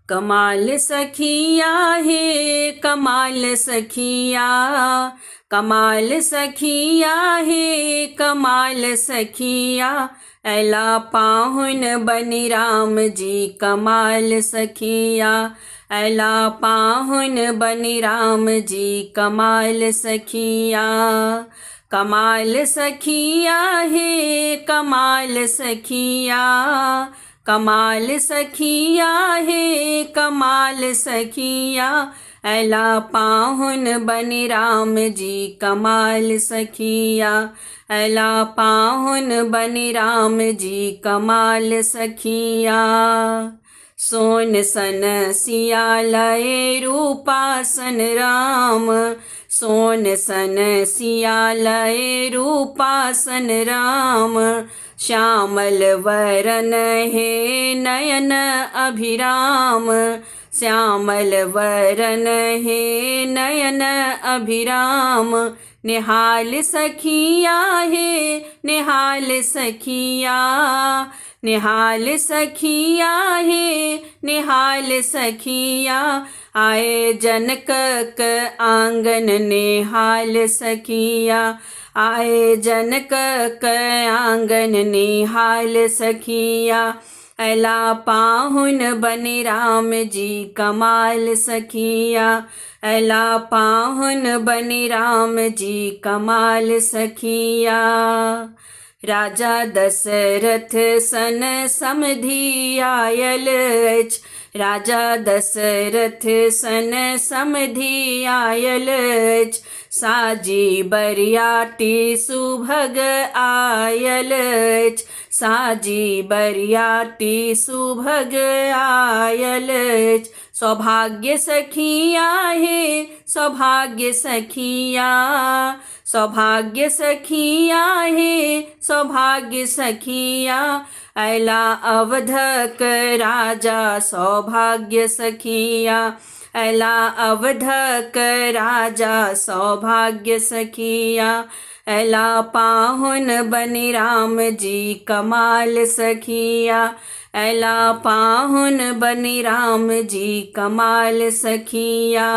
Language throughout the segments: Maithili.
कमाल सखिया हे कमाल सखिया, कमाल सखिया हे कमाल सखिया, अयला पाहुन बनि राम जी कमाल सखिया, अयला पाहुन बनि राम जी कमाल सखिया। कमाल सखिया हे कमाल सखिया, कमाल सखिया हे कमाल सखिया, अयला पाहुन बनि राम जी कमाल सखिया, अयला पाहुन बनि राम जी कमाल सखिया। सोन सन सिया लय रूपासन राम, सोन सन सिया लय रूपासन राम, श्यामल वरन हे नयन अभिराम, श्यामल वरन हे नयन अभिराम, निहाल सखिया हे निहाल सखिया, निहाल सखिया हे निहाल सखिया, आए जनकक आंगन निहाल सखिया, आए जनकक आंगन निहाल सखिया, अयला पाहुन बनि राम जी कमाल सखिया, अयला पाहुन बनि राम जी कमाल सखिया। राजा दशरथ सन समधि आयल अछि, राजा दशरथ सन समधि आयल अछि, साजी बरियाती सुभग आयल अछि, साजी बरियाती सुभग आयल अछि, सौभाग्य सखिया हे सौभाग्य सखिया, सौभाग्य सखिया हे सौभाग्य सखिया, अयला अवधक राजा सौभाग्य सखिया, अयला अवधक राजा सौभाग्य सखिया, अयला पाहुन बनि राम जी कमाल सखिया, अयला पाहुन बनि राम जी कमाल सखिया।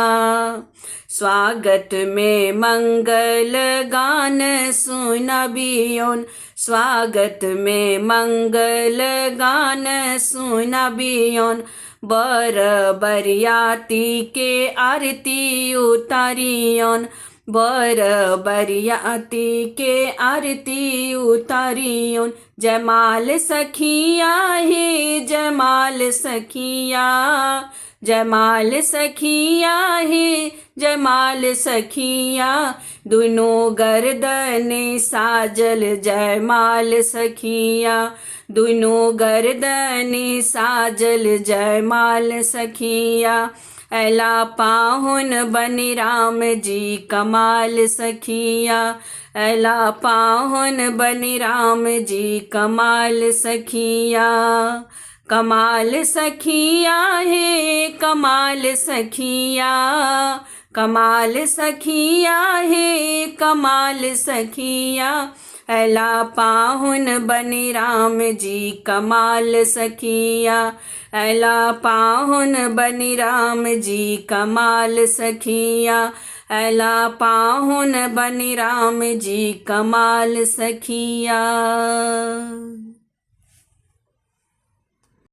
स्वागत में मंगल गान सुनबियौन, स्वागत में मंगल गान सुनबियौन, बर बरियाती के आरती उतारियौन, बर बरियाती के आरती उतारियौन, जयमाल सखिया हे जयमाल सखिया, जयमाल सखिया हे जयमाल सखिया, दुनू गर्दन साजल जयमाल सखिया, दुनू गर्दन साजल जयमाल सखिया, अयला पाहुन बनि राम जी कमाल सखिया, अयला पाहुन बनि राम जी कमाल सखिया। कमाल सखिया हे कमाल सखिया, कमाल सखिया हे कमाल सखिया, अयला पाहुन बनि राम जी कमाल सखिया, अयला पाहुन बनि राम जी कमाल सखिया, अयला पाहुन बनि राम जी कमाल सखिया।